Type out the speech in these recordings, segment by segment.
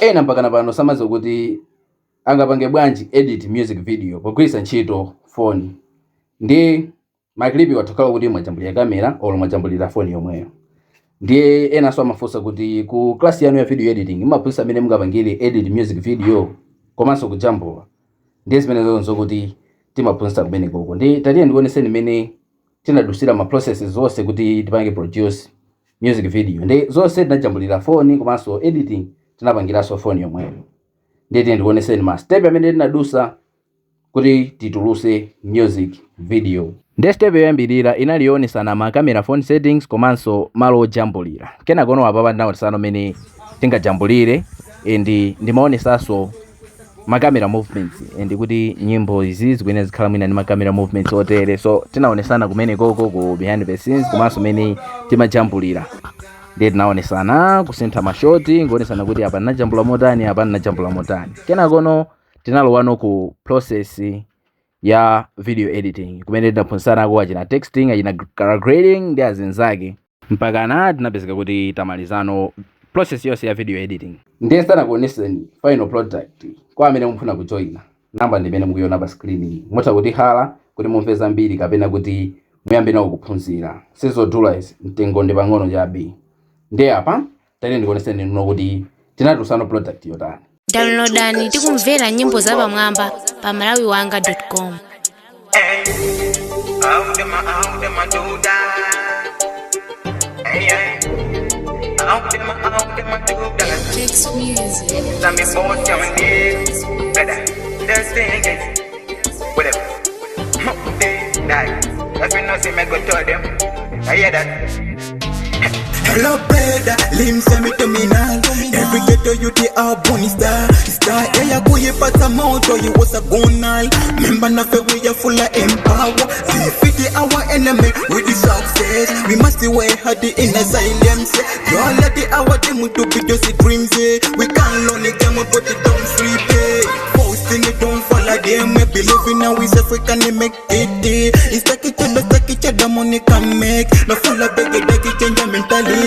Ena mpakana pano samadziwa kuti angapange bwanji edit music video pogwiritsa ntchito foni. Ndi ma clip watokhala kuti mwajambulira kamera olo mwajambulira foni yomweyo. Ndiye enanso amafunsa kuti ku class yanu ya video editing imaphunzitsa amene mungapangire edit music video komanso kujambula. Ndiye zimene zokuti timaphunzitsa kumenekoko. Ndi tatiye ndikuoneseni mmene tinadusira ma processes zonse kuti tipange produce music video. Ndi zonse tinajambulira foni, komanso editing tinapangiranso foni yomweyo. Ndiye tiye ndikuoneseni ma step amene tinadusa kuti tituluse music video. Ndiye step yoyambirira inali yoonesana ma camera phone settings komanso malo ojambulira. Kenakono apapa ndinaonesana mmene tingajambulire and ndimaonesanso ma camera movements and kuti nyimbo izi zikuyenera zikhala mwina ndi ma camera movements otere. So tinaonesana kumene koko ku behind the scenes komanso mmene timajambulira. Ndiye tinaonesana kusintha ma shot, nkuonesana kuti apa ndinajambula motani, apa ndinajambula motani. Kenakono tinalowano ku process ya video editing kumene tinaphunzitsanako achina texting, achina color grading ndi azinzake, mpakana tinapezeka kuti tamalizano process yonse ya video editing. Ndiye sanakuoneseni final product. Kwa amene mufuna kujoina, namba ndimene mukuiona pa screen. Mutha kutihala kuti mumve zambiri kapena kuti muyambe nawo kuphunzira. Sizodula izi, mtengo ndi pang'ono chabe. Ndiye apa tatiye ndikuoneseni nuno kuti tinatulusano product yotani. Downloadani tikumvera nyimbo zapamwamba pa malawiwanga.com. Hey, how them a do that? Hey, hey, how them a do that? Tell me both your needs, better. This thing is whatever. Day, night. If you know see me go tell them. I hear that. Hello brother, lim semi terminal. Every ghetto you the a bunny star. Star eya kuyipata moto you was a gunal. Remember na fe we are full of empower. Defeat our enemy with the success. We must wear hard in asylum. Y'all let the our team to be just dreams. Eh. We can't learn it, them but it don't sleep. Eh. Posting it don't follow them. We believe in how we self we can make it. Eh. It's like each other, like each other money can make. No follow beg it, beg it, change your mentality.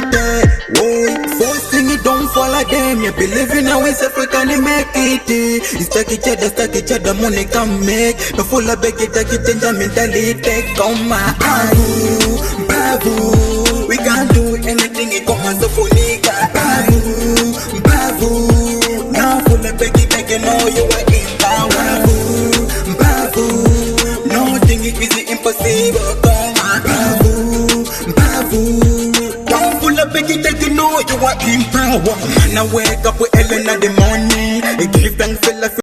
Whoa, forcing it don't follow them. You believe in how we self we can make it. Eh. It's like each other, like each other money can make. No follow beg it, beg it, change your mentality. Come on, babu, babu. We can't do anything. It come as a funika. Babu, babu. Now full of beg it, beg you know you are in power. Babu, babu. Nothing is impossible. Come on, babu, babu. Don't full of beg it, beg you know you are in power. Man, I wake up with Ellen in the morning. Give thanks for life.